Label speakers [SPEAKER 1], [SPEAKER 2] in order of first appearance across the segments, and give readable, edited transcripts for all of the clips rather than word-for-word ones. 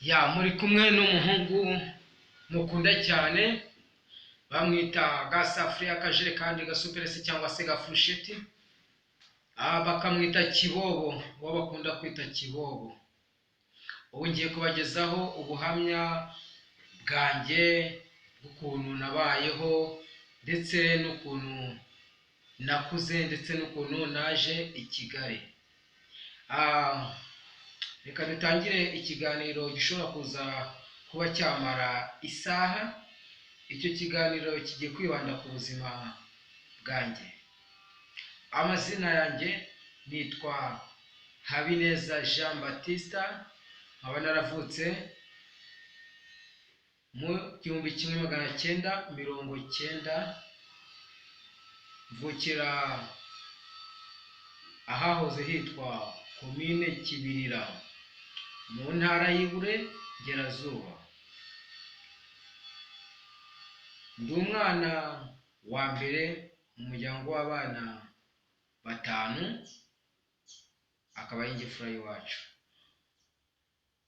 [SPEAKER 1] Ya, muri kumwe n'umuhungu mukunda cyane, bamwita gasafuriya, akajerekani, gasuperesi cyangwa se gafurusheti, bakamwita Kibobo, uwo bakunda kwita Kibobo. Ubu ngiye kubagezaho ubuhamya bwanjye bw'ukuntu nabayeho, ndetse n'ukuntu nakuze, ndetse n'ukuntu naje i Kigali. Reka dutangire ikiganiro gishobora kuza kuba cyamara isaha. Icyo kiganiro kigiye kwibanda ku buzima bwanjye. Amazina yanjye nitwa Habineza Jean Baptiste, nkaba naravutse mu 1990, mvukira ahahoze hitwa Komine Kibirira mu ntara y'Iburengerazuba. Ndi umwana wa mbere mu muryango w'abana batanu, akaba ari njye fura y'iwacu.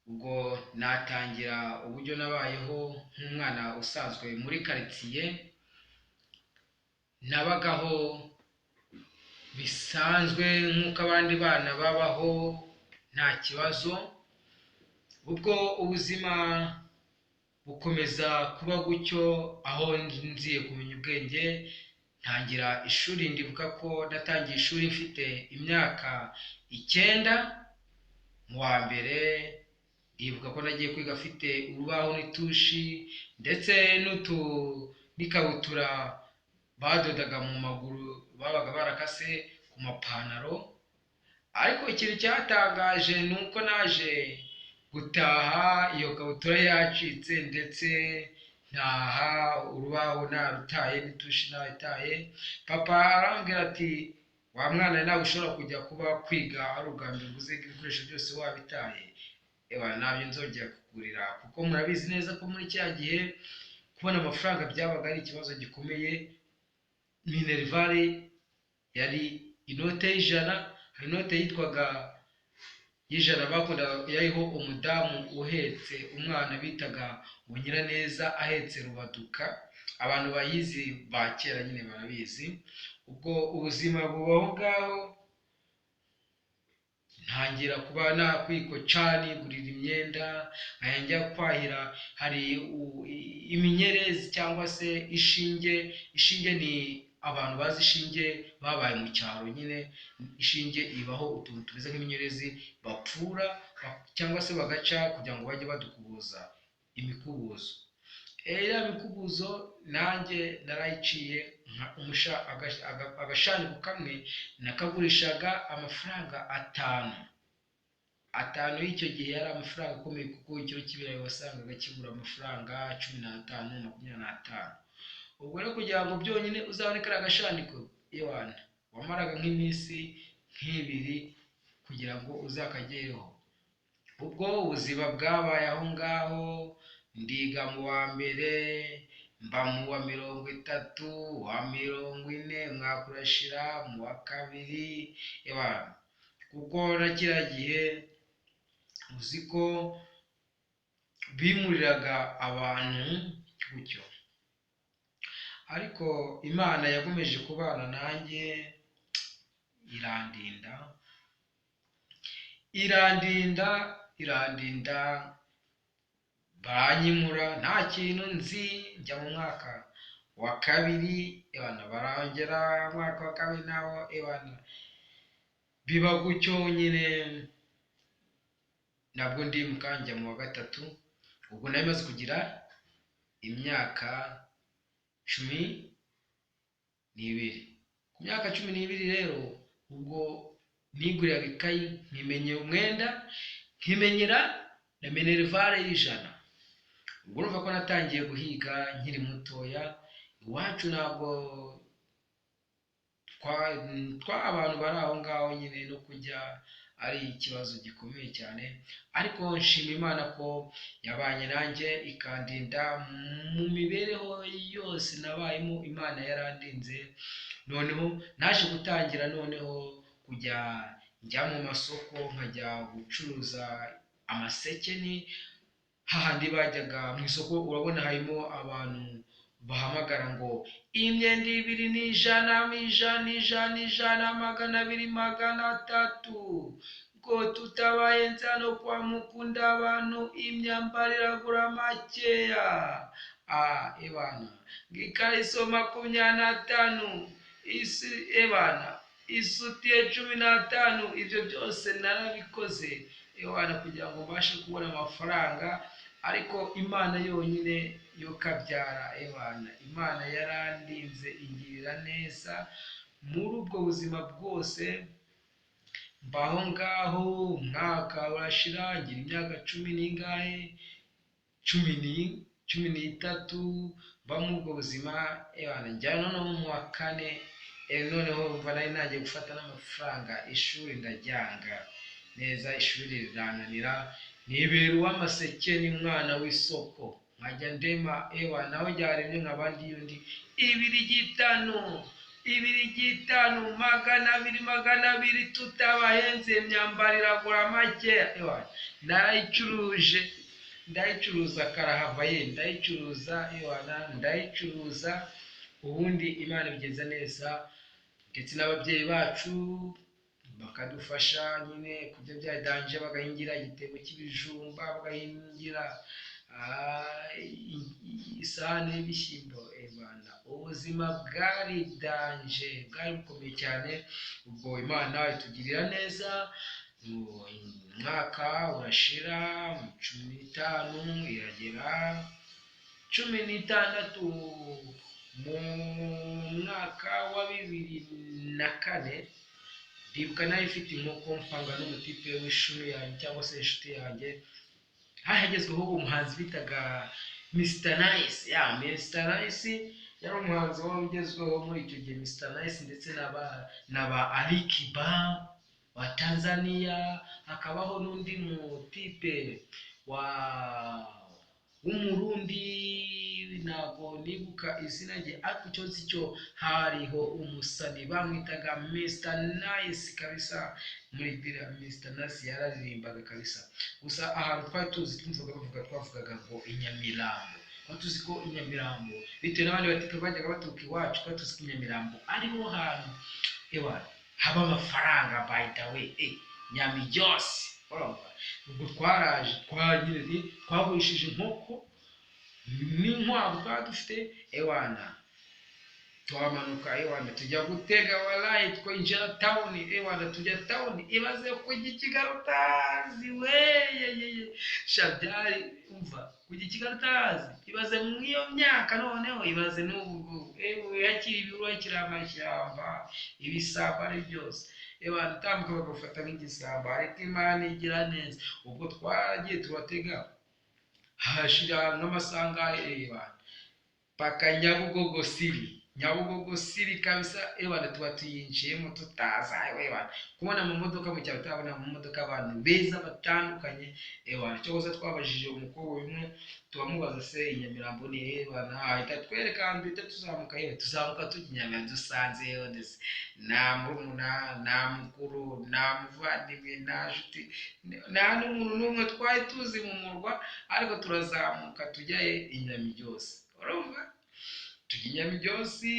[SPEAKER 1] Ubwo natangira uburyo nabayeho nk'umwana usanzwe muri karitsiye, nabagaho bisanzwe nk'uko abandi bana babaho, nta kibazo. Ubwo ubuzima bukomeza kuba gutyo, aho nziye kumenya ubwenge ntangira ishuri. Ndibuka ko natangiye ishuri mfite imyaka 9 mu wa mbere. Ndibuka ko nagiye kwiga afite urubaho n'itushi, ndetse n'ikabutura badodaga mu maguru babaga barakase ku mapantaro. Ariko ikintu cyatangaje ni uko naje gutaha iyo kabutura yacitse, ndetse ntaha urubaho narutaye n'itushi narutaye. Papa arambwira ati: "Wa mwana, nawe ushobora kujya kuba kwiga ari ubwa mbere uguze ibikoresho byose wabitaye, ewa ntabyo nzongera kukugurira." Kuko murabizi neza ko muri cya gihe kubona amafaranga byabaga ari ikibazo gikomeye. Minerivare yari inote y'ijana, hari inote yitwaga y'ijana bakundaga, yariho umudamu uhetse umwana bitaga ngo Nyiraneza ahetse Rubaduka. Abantu bayizi ba kera nyine barabizi. Ubwo ubuzima bubaho ngaho, ntangira kuba nakwikoca, nigurira imyenda, nkajya njya kwahira. Hari iminyerezi cyangwa se ishinge. Ishinge ni abantu bazi ishinge babaye mu cyaro nyine. Ishinge ibaho utuntu tumeze nk'iminyerezi bapfura cyangwa se bagaca kugira ngo bajye badukubuza imikubuzo. Iriya mikubuzo nanjye narayiciye, agashandiko kamwe nakagurishaga amafaranga 5. 5 y'icyo gihe yari amafaranga akomeye, kuko ikiro cy'ibirayi wasangaga kigura amafaranga 15, 25. Ubwo rero kugira ngo byonyine uzabone kariya gashandiko, ewana wamaraga nk'iminsi nk'ibiri kugira ngo uzakagereho. Ubwo ubuzima bwabaye aho ngaho, ndiga mu wa mbere, mba mu wa 30, wa 40, umwaka urashira, mu wa kabiri, ewana kuko na kiriya gihe uzi ko bimuriraga abantu gutyo. Ariko Imana yakomeje kubana nanjye, irandinda, irandinda, irandinda, baranyimura nta kintu nzi, njya mu mwaka wa kabiri, ebana barongera mwaka wa kabiri nawo, ebana biba gutyo nyine, nabwo ndimuka njya mu wa gatatu. Ubwo nari maze kugira imyaka 12. Ku myaka 12 rero ubwo niguriraga ikayi, nkimenyera umwenda, nkimenyera na minerivare y'ijana. Ubwo urumva ko natangiye guhiga nkiri mutoya. Iwacu ntabwo twa abantu bari aho ngaho nyine, no kujya ari ikibazo gikomeye cyane. Ariko nshima Imana ko yabanye nanjye ikandinda mu mibereho yose nabayemo, Imana yarandinze. Noneho naje gutangira noneho kujya njya mu masoko, nkajya gucuruza amasekeni. Hahandi bajyaga mu isoko, urabona harimo abantu bahamagara ngo imyenda 2 ni 100, 100, 100, 100, 200, 300, ngo tutabahenze hano kwa Mukunda abantu imyambaro iragura makeya. Ebana ngikariso 25, isi ebana isutiye 15. Ibyo byose narabikoze ewana kugira ngo mbashe kubona amafaranga, ariko Imana yonyine yo kabyara ebana, Imana yarandinze ingirira neza muri ubwo buzima bwose. Mbaho ngaho umwaka urashira, ngira imyaka 10 n'ingahe, 13, mba muri ubwo buzima ebana, njya noneho mu wa 4. Noneho mva nari nagiye gufata n'amafaranga, ishuri ndaryanga neza, ishuri rirananira, nibera uw'amaseke n'umwana w'isoko, nkajya ndema ewa naho ryaremye nk'abandi yundi 2.5, 2.5, 200, 200, tutabahenze, imyambaro iragura make. Ewa narayicuruje, ndayicuruza karahava ye, ndayicuruza ewana, ndayicuruza. Ubundi Imana ibigenza neza, ndetse n'ababyeyi bacu bakadufasha nyine kurya bya danje, bagahingira igitebo cy'ibijumba, bagahingira isahani y'ibishyimbo. Ebana ubuzima bwari danje, bwari bukomeye cyane. Ubwo Imana itugirira neza, umwaka urashira, 15 iragera, 16 mu mwaka wa 2004. Ndibuka nayo ifite inkoko, mpanga n'umutipe w'ishuri yanjye cyangwa se inshuti yanjye. Hagezweho umuhanzi bitaga Mr Nice. Ya Mr Nice yari umuhanzi wari ugezweho muri icyo gihe, Mr Nice ndetse n'aba Alikiba wa Tanzania, hakabaho n'undi mutipe wa w'umurundi, ntabwo nibuka izina rye, ariko icyo nzi cyo hariho umusani bamwitaga Mr Nice kabisa. Muri biriya Mr Nice yararirimbaga kabisa. Gusa ahantu twari tuzi twumvaga bavuga, twavugaga ngo i Nyamirambo, twari tuzi ko i Nyamirambo, bitewe n'abandi batipe bajyaga baturuka iwacu, twari tuzi ko i Nyamirambo ariho hantu ewa haba amafaranga. By the way, Nyamiryose, urumva ubwo twaraje twagire twagurishije inkoko n'inkwavu twari dufite ewana, twamanuka ewana tujya gutega, walayi twinjira town ewana, tujya town. Ibaze kujya i Kigali utazi we, yeyeye sha, byari umva kujya i Kigali utazi. Ibaze mw'iyo myaka, noneho ibaze n'ubu ngubu, ewe hakiri ibihuru, hakiri amashyamba, ibisambo ari byose, ewana utambuka bagufata nk'igisambo. Ariko Imana igira neza. Ubwo twaragiye turatega, hashira nk'amasaha angahe ewana, paka Nyabugogo siri, Nyabugogo siri kabisa. Ewana tuba tuyinjiyemo tutaza ewana kubona mu modoka, mu cyaro tutabona mu modoka abantu beza batandukanye ewana. Cyokoze twabajije umukobwa umwe, tubamubaza se i Nyamirambo ni ewana, ahita twereka ahantu duhita tuzamuka. Yewe tuzamuka tujya i Nyamirambo, dusanzeyo ndetse nta murumuna, nta mukuru, nta muvandimwe, nta nshuti, nta n'umuntu n'umwe twari tuzi mu murwa, ariko turazamuka tujya i Nyamiryose. Urumva tujya i Nyamiryose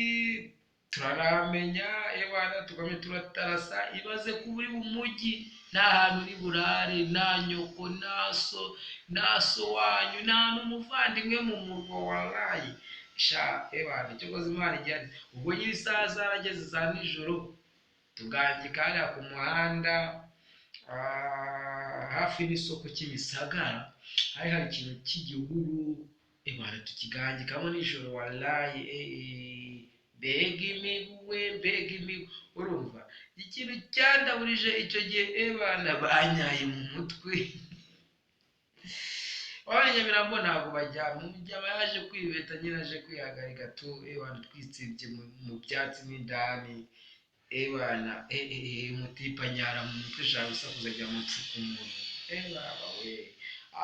[SPEAKER 1] turaramenya ewana, tugamye turatarasa. Ibaze ko uri mu mujyi nta hantu uri burare, nta nyoko, nta so, nta so wanyu, nta n'umuvandimwe mu murwa, waraye sha ewana. Cyokoze Imana igihari. Ubwo nyiri isaha zarageze za nijoro, tugangika hariya ku muhanda hafi n'isoko Kimisagara, hari hari ikintu cy'igihuru ewana, tukigangikamo nijoro walayi. Mbega imibu we, mbega imibu! Urumva ikintu cyandaburije icyo gihe ebana, banyaye mu mutwe. Wabona Nyamirambo ntabwo bajya mujyama, yaje kwibeta nyine, aje kwihagarika tu ebana, twitsibye mu byatsi n'indani ebana. Umutipe anyara mu mutwe, ashaka gusakuza ajya mu mpfuka umuntu ebaba we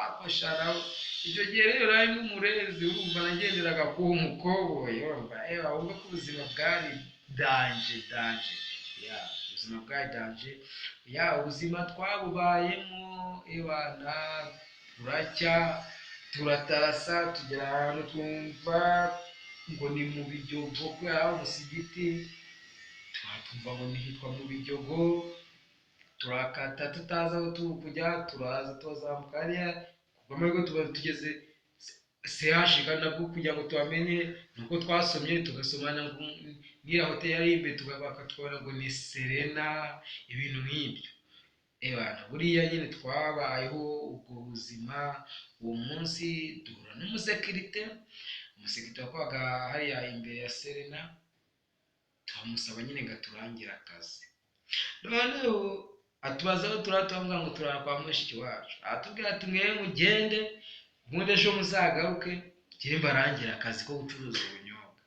[SPEAKER 1] ako shara. Icyo gihe rero nari nk'umurezi, urumva nagenderaga ku mukoboyi. Urumva eba wumva ko ubuzima bwari danger, danger ya ubuzima bwari danger ya ubuzima twabubayemo ebana, buracya. Turatarasa tugera ahantu twumva ngo ni mu Biryogo, kubera aho umusigiti twumva ngo ni hitwa mu Biryogo. Turakata tutazi aho turi kujya, turaza turazamuka hariya, kubw'amahirwe tuba tugeze CHK. Nabwo kugira ngo tuhamenye ni uko twasomye, tugasomana n'iriya hoteli yari imbere, bakatubona ngo ni Serena, ibintu nk'ibyo. Ebana, buriya nyine twabayeho ubwo buzima. Uwo munsi duhura n'umusekirite, umusekirite wakoraga hariya imbere ya Serena, turamusaba nyine ngo aturangire akazi. Noneho atubaza aho turara, turamubwira ngo turara kwa mushiki wacu. Aratubwira ati: "Mwe mugende, ubundi ejo muzagaruke njye mbarangire akazi ko gucuruza ubunyobwa."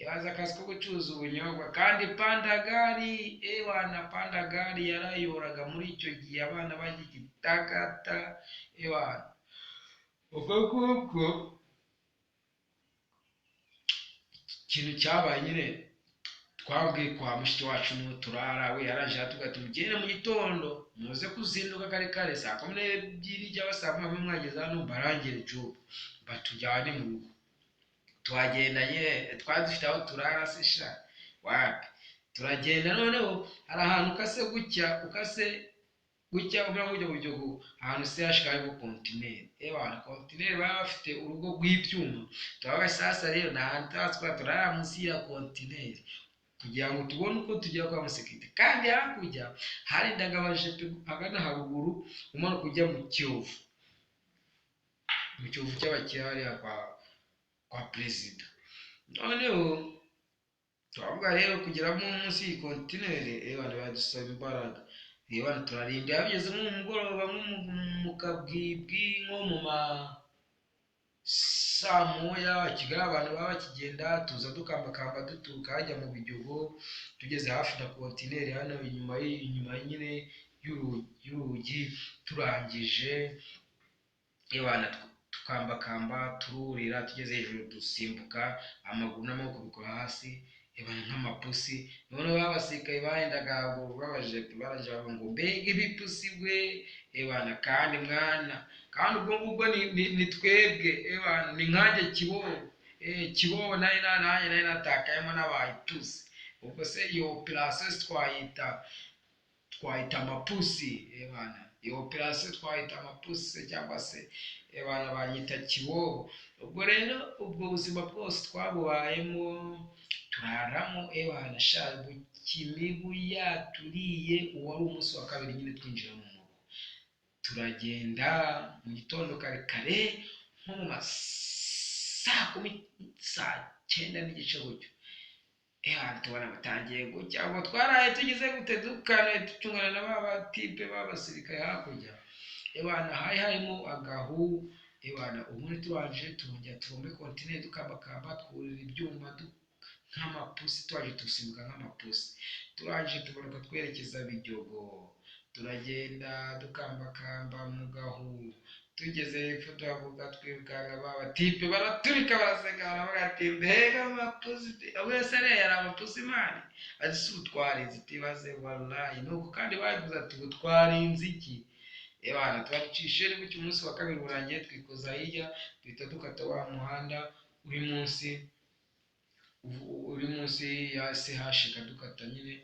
[SPEAKER 1] Ibaza akazi ko gucuruza ubunyobwa kandi pandagari! Ewana, pandagari yarayoraga muri icyo gihe, abana bajya igitagata. Ewana, ubwo ngubwo ikintu cyabaye nyine, twabwiye kwa mushiki wacu niho turara. We yaraje aratubwira ati: "Mugende mu gitondo, muze kuzinduka kare kare, saa 12 cyangwa saa 10 mwageze hano, mbarangire job, batujyane mu rugo." Tuhagenda nyine twari dufite aho turara se sha? Wapi. Turagenda, noneho hari ahantu ukase gutya, ukase gutya umenya ngo ujya mu Biryogo, ahantu CHK hariho kontineri. Ewana, kontineri baba bafite urugo rw'ibyuma. Turavuga sasa rero ni ahantu tuba turara munsi ya kontineri kugira ngo tubone uko tugera kwa musekirite, kandi hakurya harindaga abajepe agana haruguru, umanuka ujya mu Kiyovu, mu Kiyovu cy'abakire hariya kwa perezida. Noneho turavuga rero kugeramo munsi y'iyi kontineri, ewana, biradusaba imbaraga. Ewana, turarinda, bigeze nko mu mugoroba, nko mu kabwibwi, nko mu ma saa 1, Kigali abantu baba bakigenda. Tuza dukambakamba duturuka hajya mu Biryogo, tugeze hafi na kontineri hano inyuma, inyuma nyine y'urugi, turangije, ewana, tukambakamba tururira, tugeze hejuru dusimbuka, amaguru n'amaboko bikora hasi, ebana, nk'amapusi. Noneho babasirikare bahendaga haruguru b'abajepe baraje bavuga ngo: "Mbega ibipusi we!" Ebana, kandi mwana, kandi ubwo ngubwo ni twebwe, ebana, ni nkanjye Kibobo, Kibobo nayo nanjye nari natakayemo n'abaye ipusi. Ubwo se iyo operasiyo twayita amapusi? Ebana, iyo operasiyo twayita amapusi cyangwa se, ebana, banyita Kibobo. Ubwo rero ubwo buzima bwose twabubayemo, turaramo. Ebana sha, imibu yaturiye. Uwo wari umunsi wa kabiri nyine twinjira mu murugo. Turagenda mu gitondo kare kare, nko mu ma saa 10, saa 9:30 gutyo. Ebana, tubona batangiye gucya. Ubwo twaraye tugize gute, dukane ducungana na ba batipe b'abasirikare hakurya. Ebana, hari harimo agahu. Ebana, ubundi turangije turongera tuva muri kontineri, dukambakamba, twurira ibyuma nk'amapusi, twaje dusimbuka nk'amapusi. Turangije tumanuka twerekeza Biryogo, turagenda dukambakamba mu gahu, tugeze hepfo tuhavuga twirukanka, ba batipe baraturika baraseka, baravuga ati: "Mbega amapusi!" Wese ariya yari amapusi man, ati: "Si utwarinze?" Tibaze wallahi nuko kandi bavuze ati: "Ubu twarinze iki?" Ebana, twacishe gutyo, umunsi wa kabiri urangiye, twikoza hirya, duhita dukata wa muhanda uri munsi ya CHK, dukata nyine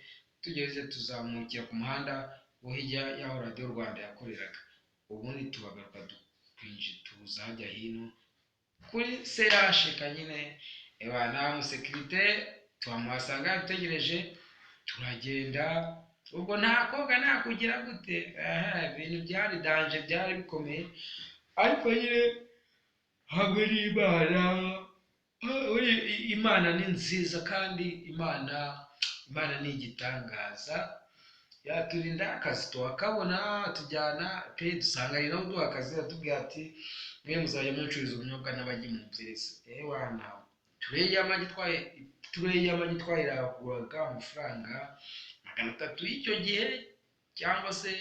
[SPEAKER 1] tugeze tuzamukira ku muhanda wo hirya y'aho Radiyo Rwanda yakoreraga. Ubundi tubagaruka twinjira, tuza hajya hino kuri CHK nyine. Ebana, umusekirite twamuhasanga yadutegereje, turagenda. Ubwo nta koga, nta kugira gute, aha ibintu byari danger, byari bikomeye. Ariko nyine hamwe n'Imana, Imana ni nziza, kandi Imana ni igitangaza, yaturinda akazi turakabona, tujyana pe, dusanga ari nawe uduha akazi. Aratubwira ati: "Mwe muzajya mucuruza ubunyobwa n'amagi mu mpereza." Ewana, tray y'amagi twayiraguraga amafaranga 300 y'icyo gihe, cyangwa se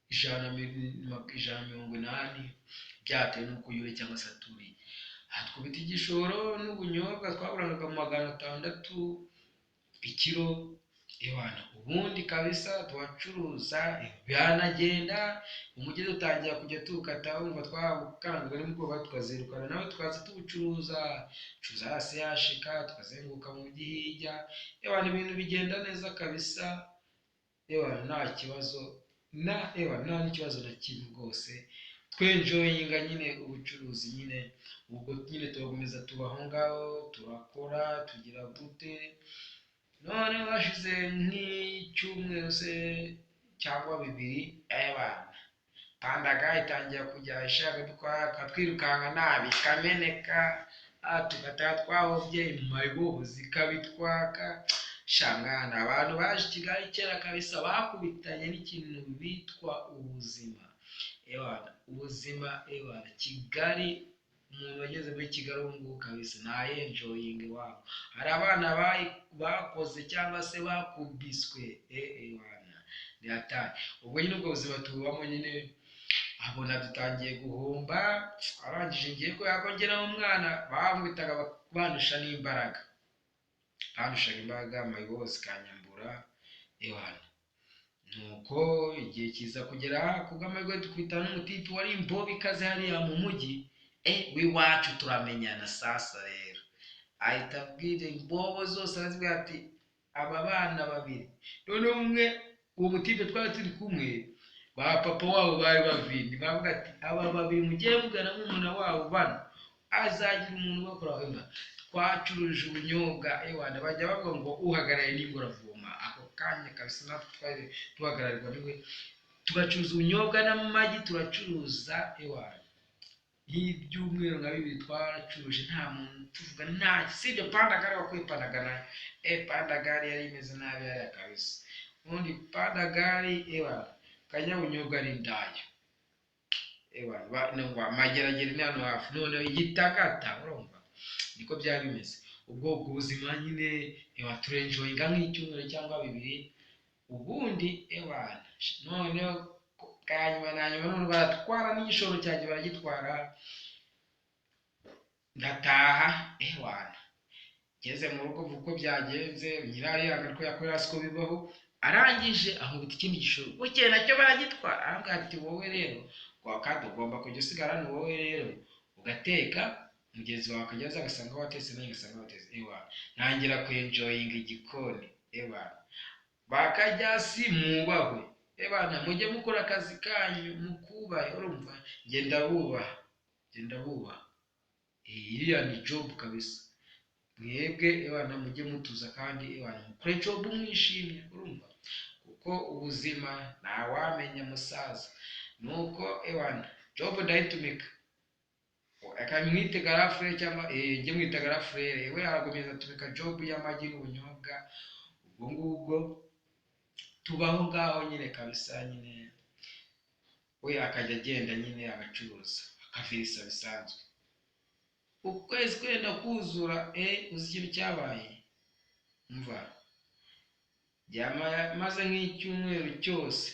[SPEAKER 1] 180, byatewe n'uko yure cyangwa se aturiye. Twubita igishoro n'ubunyobwa twaguraga 600 ikiro. Ewana, ubundi kabisa tubacuruza biranagenda, umujyi dutangira kujya tuwukata, wumva twakangwaga nimugoroba tukazirukana nawe, tukaza tuwucuruza cuza hasi yashika, tukazenguruka mu mujyi hirya. Ewana, ibintu bigenda neza kabisa. Ewana, nta kibazo na ewana nta n'ikibazo na kimwe rwose, twenjoyinga nyine ubucuruzi nyine. Ubwo nyine turakomeza tuba aho ngaho, turakora, tugira gute. None hashize nk'icyumweru se cyangwa 2, ebana, pandagari itangira kujya ishaka twirukanka nabi, ikameneka, tugataha twahobye, mayibobo zikabitwaka. Shangana abantu baje i Kigali kera kabisa bakubitanye n'ikintu bitwa ubuzima. Ewana, ubuzima, ewana, Kigali, umuntu wageze muri Kigali ubu ngubu kabisa ntayenjoyinga iwabo. Hari abana bakoze cyangwa se bakubiswe, ewana, ni hatari. Ubwo nyine ubwo buzima tububamo nyine, abona dutangiye guhomba. Arangije ngiye kubera ko njye n'umwana bamwitaga bandusha n'imbaraga, bandushaga imbaraga, mayibobo zikanyambura. Ewana, nuko igihe kiza kugera, kubw'amahirwe dukubitana n'umutipe wari imbobe ikaze hariya mu mujyi w'iwacu, turamenyana. Sasa rero ahita abwira imbobo zose, arazibwira ati aba bana babiri, noneho umwe uwo mutipe twari turi kumwe, ba papa wabo bari bavindi, baravuga ati aba babiri mugiye mugana nk'umuntu wabo bano azagira umuntu ubakora wema. Twacuruje ubunyobwa, ewana, bajya bavuga ngo uhagarariye n'ingoravoma, ako kanya kabisa natwe twari duhagararirwa niwe, tugacuruza ubunyobwa n'amagi, turacuruza. Ewana, nk'ibyumweru nka 2 twaracuruje, nta muntu tuvuga, nta sibyo pandagari wakuye pandagari, pandagari yari imeze nabi yari kabisa. Ubundi pandagari, ewana, kanyabunyobwa ari indayo, ewana, mageragere ni hano hafi, noneho igitagata, urumva niko byaba bimeze. Ubwo buzima nyine, ewa, turenjoyinga nk'icyumweru cyangwa 2, ubundi ewana, noneho bwa nyuma na nyuma none baratwara n'igishoro cyanjye baragitwara, ndataha. Ewana, ngeze mu rugo mvuga uko byagenze, nyirariyanga ko yakorera siko bibaho. Arangije ankubita ikindi gishoro, bukeye nacyo baragitwara, arambwira ati wowe rero kandi ugomba kujya usigara ni wowe rero ugateka, mugenzi wawe akajya aza agasanga watetse, nanjye ngasanga watetse. Ewana, ntangira kwenjoyinga igikoni. Ewana, bakajya si mwubahwe, ebana, mujye mukora akazi kanyu mukubahe, urumva ngenda bubaha, ngenda bubaha, iriya ni job kabisa. Mwebwe ebana mujye mutuza kandi ebana mukore job mwishimye, urumva kuko ubuzima ntawamenya musaza. Nuko ebana job ndayitumika, akamwite garafurere cyangwa njye mwita garafurere, we arakomeza atumika job y'amagi n'ubunyobwa. Ubwo ngubwo tubaho ngaho nyine kabisa nyine, we akajya agenda nyine agacuruza akavirisa bisanzwe. Ukwezi kwenda kuzura, uzi ikintu cyabaye? Mva byamaze nk'icyumweru cyose,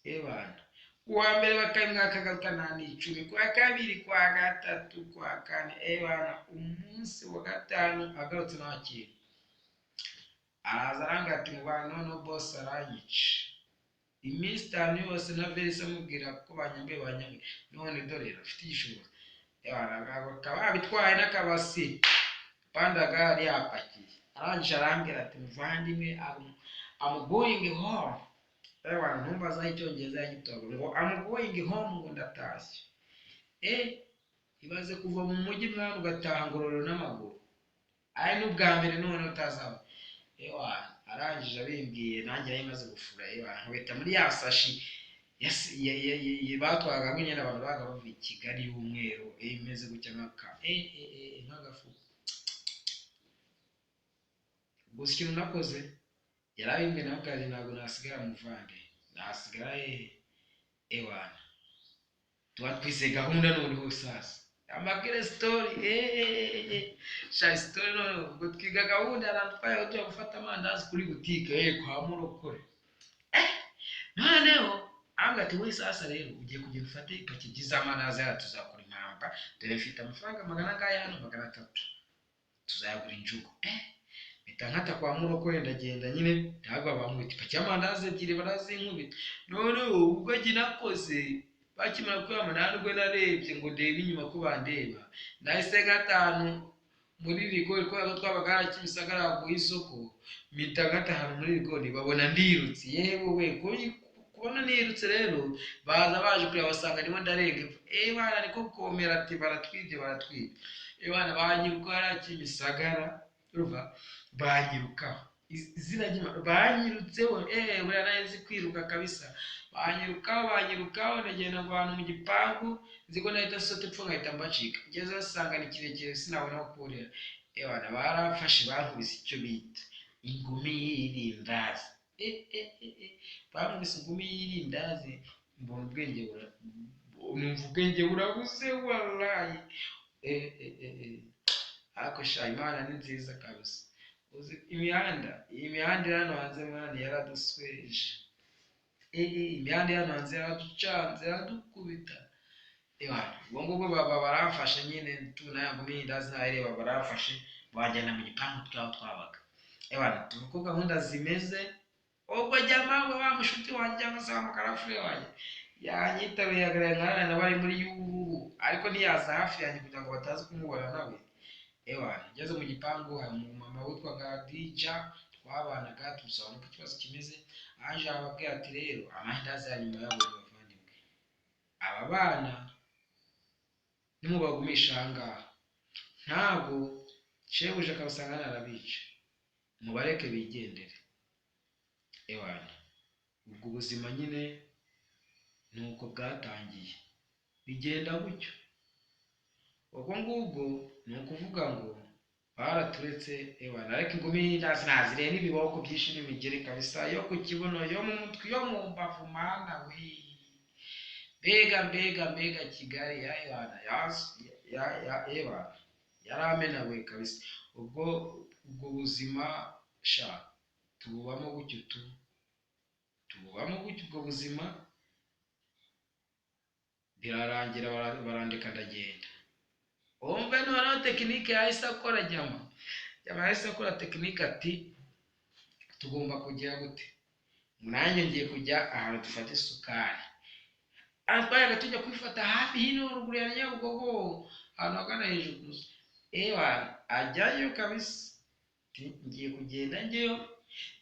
[SPEAKER 1] ebana, kuwa mbere bakabimwaka akagaruka nta n'icumi, kuwa kabiri, kuwa gatatu, kuwa kane, ebana, umunsi wa gatanu agarutse nta kintu. Araza arambwira ati mubana noneho boss aranyica, iminsi 5 yose na verisi amubwira ko banyambuye banyambuye, none dore afite igishoro, bakaba babitwaye n'akabasi pandagari yapakiye. Arangije arambwira ati muvandimwe, I'm going home. Ewana, ntumbaze aho icyongereza yagitoga ngo I'm going home, ngo ndatashye. Ibaze kuva mu mujyi mwana ugataha Ngororero n'amaguru, ari n'ubwa mbere none utazaba. Ewana, arangije abimbwiye nanjye nari maze gufura. Ewana, nkubita muri ya sashi batwaraga nyine abantu baga bavuye i Kigali y'umweru, imeze gutya nk'agafuka. Gusa ikintu nakoze, yarabimbwiye nawe kandi ntabwo nasigara muvande, nasigara hehe? Ewana, tuba twize gahunda noneho sasa amabwire story, sha story. Noneho ubwo twiga gahunda, aratwaye tujya gufata amandazi kuri butike kwa Murokore. Noneho arambwira ati wowe sasa rero ugiye kugenda ufate ipaki ry'amandazi hariya, tuzakora impamba, dore mfite amafaranga magana angahe hano, 300, tuzayagura injugu. Mpita nkata kwa Murokore ndagenda nyine, ntabwo bankubita ipaki y'amandazi ebyiri barazinkubita. Noneho ubwo njye nakoze bakimara kuyama nta nubwo narebye ngo ndebe inyuma ko bandeba, nahise gatanu muri rigori kubera ko twabaga hariya Kimisagara ku isoko, mpita gatanu muri rigori babona ndirutse. Yewe we, kubona nirutse rero baza baje kureba basanga ndimo ndarenga epfo. Bana niko komera ati baratwibye baratwibye. Bana banyiruka hariya Kimisagara, urumva banyirukaho izina ry'Imana banyirutseho. Buriya nari nzi kwiruka kabisa, banyirukaho banyirukao, ndagenda ngo ahantu mu gipangu nzi ko nahita sota epfo nkahita mbacika, ngeze nsanga ni kirekire sinabona aho kurira. Bana barafashe bankubise icyo bita ingumi y'irindazi. Bankubise ingumi y'irindazi, mbona ubwenge numva ubwenge burabuze wallahi. Ariko sha Imana ni nziza kabisa. Uzi imihanda, iyi mihanda iri hano hanze mwana yaradusweje. Imihanda iri hano hanze yaraducanze, yaradukubita. Ubwo ngubwo baba baramfashe nyine tubona ya ngumi y'indazi nayireba, baramfashe banjyana mu gipangu tw'aho twabaga. Tuvuga uko gahunda zimeze, ubwo jyama wa mushuti wanjye cyangwa se wa mukarafure wanjye yanyitaruye ahagarara nka nawe ari muri yubururu, ariko ntiyaza hafi yanjye kugira ngo bataza kumubona nawe. Ngeze mu gipangu hari umumama witwaga Dija twabanaga, tumusobanurira uko ikibazo kimeze. Aje ababwira ati rero amandazi ya nyuma yabonye bavandimwe, aba bana nimubagumisha aha ngaha ntabwo shebuja akabasanga narabica, mubareke bigendere. Ubwo ubuzima nyine ni uko bwatangiye bigenda gutyo. Ubwo ngubwo ni ukuvuga ngo baraturetse. Ariko ingumi y'indazi naziriye n'ibiboko byinshi n'imigeri kabisa, yo ku kibuno, yo mu mutwe, yo mu mbavu, mana we, mbega mbega mbega Kigali ya yaramenaguye kabisa. Ubwo ubwo buzima sha tububamo gutyo, tububamo gutyo ubwo buzima birarangira, barandika ndagenda. Umve noneho tekinike yahise akora jyama yahise akora tekinike ati tugomba kujya gute, nanjye ngiye kujya ahantu dufata isukari. Twajyaga tujya kwifata hafi hino ruguru ya Nyabugogo, ahantu hagana hejuru ku musozi. Ajyayo kabisa, ngiye kugenda njyeyo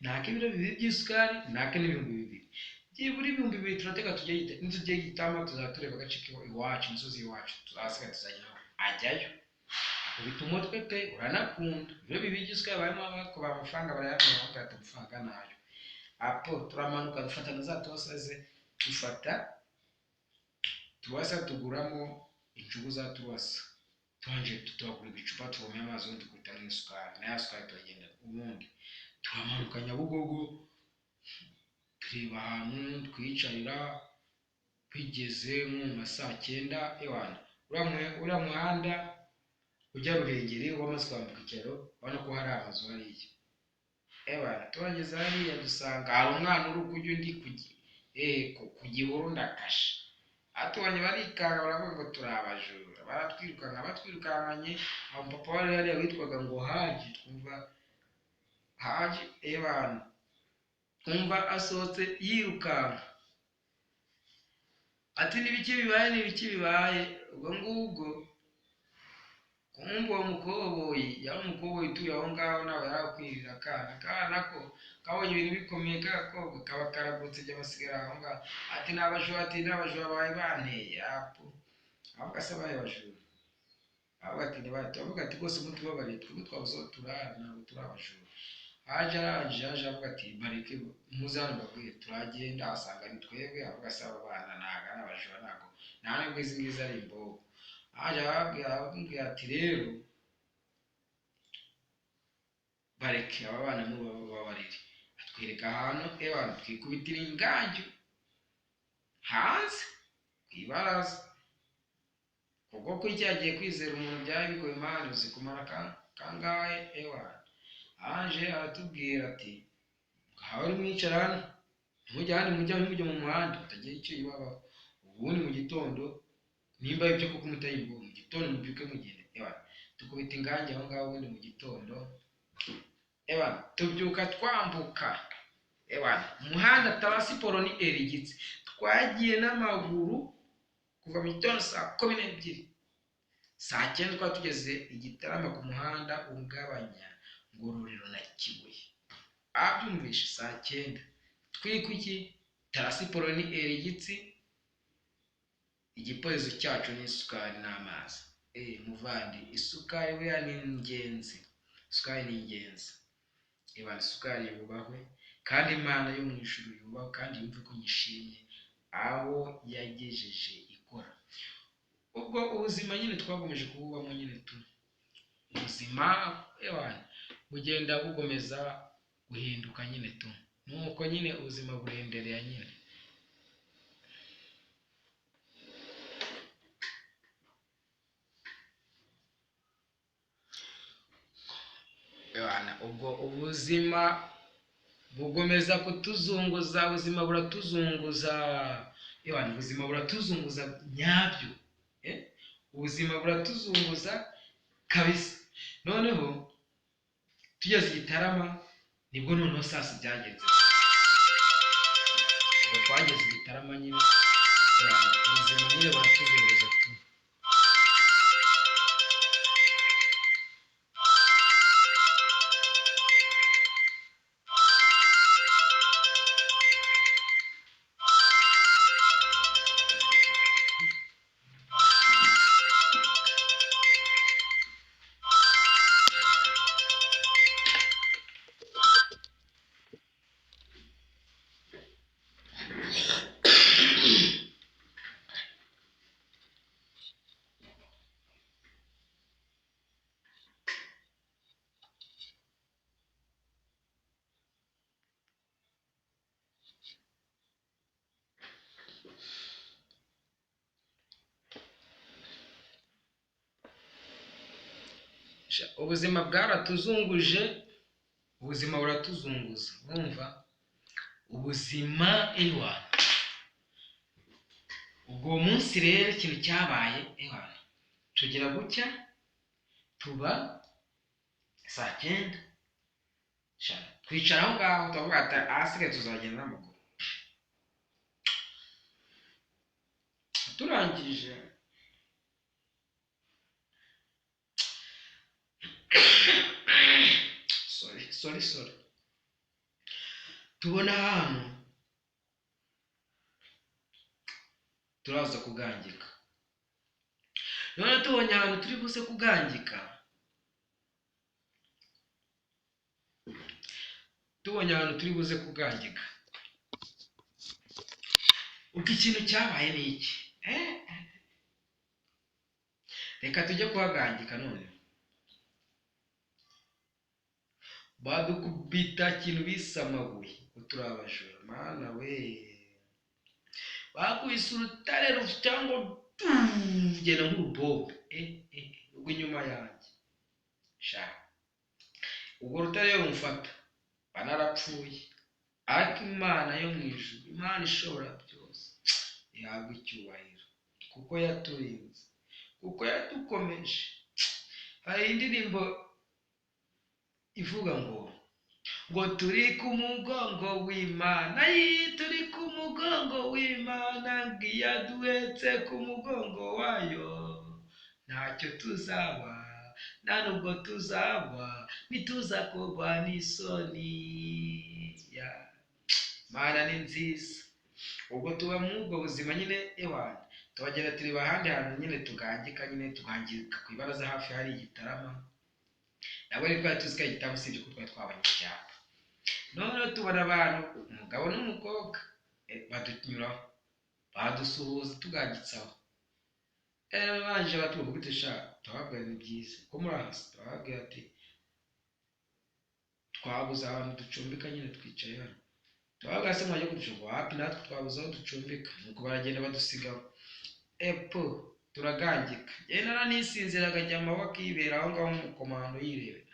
[SPEAKER 1] naka ibiro bibiri by'isukari, naka n'ibihumbi bibiri, byibura 2000 turateka tujye nitujye Gitama tuzaba tureba agace iwacu, imisozi iwacu tuzasiga tuzageraho. Ajyayo akubita umutwe pe, uranakunda ibiro bibiri by'isukari barimo bakuba amafaranga barayamenya, bakata amafaranga nayo. Apo turamanuka dufata na za tosa ze, dufata tuwasa tuguramo injugu za tuwasa, tubanje tutagura ibicupa tuvomye amazi, ubundi dukubita n'isukari na ya sukari turagenda. Ubundi turamanuka Nyabugogo tureba ahantu twicarira, bigeze nko mu ma saa cyenda. Uriya muhanda ujya Ruhengeri wamaze kwambuka ikiraro, urabona ko hari amazu hariya. Tuhageze hariya dusanga hari umwana uri kujya undi ku gihuru ndakashe. Atubonye barikanga baravuga ngo turi abajura, baratwirukanka batwirukankanye. Aho papa wari hariya witwaga ngo Haji, twumva Haji twumva asohotse yirukanka ati n'ibiki bibaye, n'ibiki bibaye. Ubwo ngubwo kumva uwo mukoboyi yari umukoboyi utuye aho ngaho, nawe yarakwirira akana ko kabonye ibintu bikomeye, k'agakobwa kaba karagurutse by'amasigara aho ngaho. Ati ni abajura, ati ni abajura bawe banteye. Apo avuga se abaye abajura, avuga ati ntibahita, avuga ati rwose mutubabariye, twebwe twabuze aho turara, ntabwo turi abajura. Haje arangije yaje avuga ati bareke muze hano mbabwire. Turagenda asanga ni twebwe, avuga se aba bana ntabwo ari abajura, ntabwo nta nubwo izi ngizi ari imbogo. Haje arababwira ati rero bareke aba bana mubabarire. Atwereka ahantu twikubitira ingangi hanze ku ibaraza, kuko ko cyagiye kwizera umuntu byari bigoye. Imana uzi kumara kangahe? Aje aratubwira ati ngaho ari mwicara hano, ntimujye ahandi, mujye mu muhanda mutagira icyo ibabaho. Ubundi mu gitondo nimba ibyo koko mutayibwo, mu gitondo mubyuke mugende. Tukubita ingangi aho ngaho, ubundi mu gitondo Ewana tubyuka twambuka, ewana umuhanda tarasiporo ni erigitse, twagiye n'amaguru kuva mu gitondo saa 12, saa 9 twari tugeze i Gitarama ku muhanda ugabanya Ngororero na Kibuye. Abyumvishe saa 9 twika iki tarasiporo ni erigitsi, igipolisi cyacu ni isukari n'amazi. Muvandi, isukari buriya ni ingenzi, isukari ni ingenzi. Eba isukari yubahwe, kandi Imana yo mu ijuru yubahwe, kandi yumve ko nyishimye aho yagejeje ikora. Ubwo ubuzima nyine twakomeje kububamo nyine tu, ubuzima ewana bugenda bugomeza guhinduka nyine tu, nuko nyine ubuzima burendereye nyine. Ewana ubwo ubuzima bugomeza kutuzunguza, ubuzima buratuzunguza, ewana ubuzima buratuzunguza nyabyo, ubuzima buratuzunguza kabisa. Noneho tugeze i Gitarama nibwo noneho sasa byagenze. Ubwo twageze i Gitarama nyine, ubuzima nyine buratuzunguza tu. Ubuzima bwaratuzunguje, ubuzima buratuzunguza, urumva ubuzima ewana. Ubwo munsi rero ikintu cyabaye ewana, tugera gucya tuba saa 9 twicara aho ngaho turavuga ati ahasigaye tuzagenda n'amaguru. Turangije sorry tubona ahantu turaza kugangika. None tubonye ahantu turi buze kugangika, tubonye ahantu turi buze kugangika. Ubwo ikintu cyabaye ni iki? Reka tujye kuhagangika. None badukubita ikintu bise amabuye ngo turi abajura, mana we, bakubise urutare cyangwa genda nk'urubombe ubwo inyuma yanjye sha, ubwo rutare rumfata banarapfuye. Ariko Imana yo mu ijuru, Imana ishobora byose, ihabwa icyubahiro kuko yaturinze, kuko yadukomeje. Hari indirimbo ivuga ngo turi ku mugongo w'Imana, turi ku mugongo w'Imana, ngiyaduhetse ku mugongo wayo, ntacyo tuzaba, nta nubwo tuzaba, ntituzakorwa n'isoni. Mana ni nziza. Ubwo tuba muri ubwo buzima nyine ewana, tubagenda tureba ahandi hantu nyine tugangika, nyine tugangika ku ibaraza hafi hari Igitarama. Ntabwo ari twari tuzi ko ari Igitarama, usibye ko twari twabonye icyapa. Noneho tubona abantu, umugabo n'umukobwa, badunyuraho badusuhuza tugangitsaho. Barangije batubwira gute sha, turababwira ni byiza ko muri hasi, turababwira ati twabuze ahantu ducumbika nyine twicaye hano. Turababwira se mwajya kuducumbika? Wapi, natwe twabuze aho ducumbika. Nuko baragenda badusigaho epo turagangika. Njyewe naranisinziraga njya amaboko akibera aho ngaho umukomando yirebera.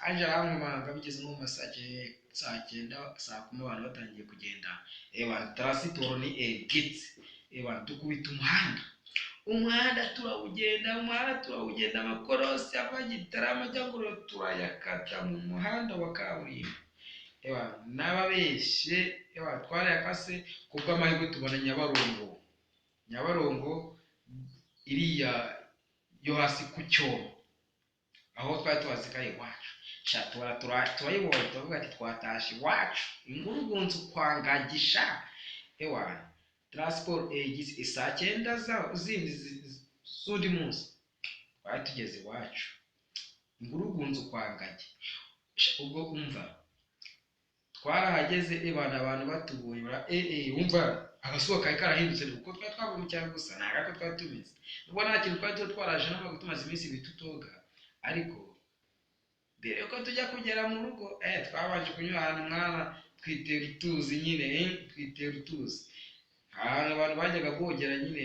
[SPEAKER 1] Aje arankomanga bigeze nko mu saa 9 saa 10 abantu batangiye kugenda. Ewa tarasiporo ni erigitse, ewa dukubita umuhanda. Umuhanda turawugenda, umuhanda turawugenda, amakorosi ava Gitarama ajya Ngororero turayakata mu muhanda wa kaburimbo. Ewa n'ababeshye, ewa twarayakase kubw'amahirwe tubona Nyabarongo. Nyabarongo iriya yo hasi ku Cyobo, aho twari tuhazi iwacu. Sha turayibonye, turavuga ati twatashe iwacu, ingurugunzu kwa Ngagisha. Ewa transport egize saa 9 zindi z'undi munsi twari tugeze iwacu, ingurugunzu kwa Ngagi. Ubwo umva twarahageze, ebana abantu batubonye bara umva agasuka kari karahindutse, kuko twari twavuye mu cyaro gusa ntabwo ariko twari tumeze. Nubwo nta kintu twari tuba twaraje n'amaguru, tumaze iminsi 2 tutoga, ariko mbere yuko tujya kugera mu rugo twabanje kunyura ahantu mwana twitera utuzi nyine, twitera utuzi ahantu abantu bajyaga kogera nyine.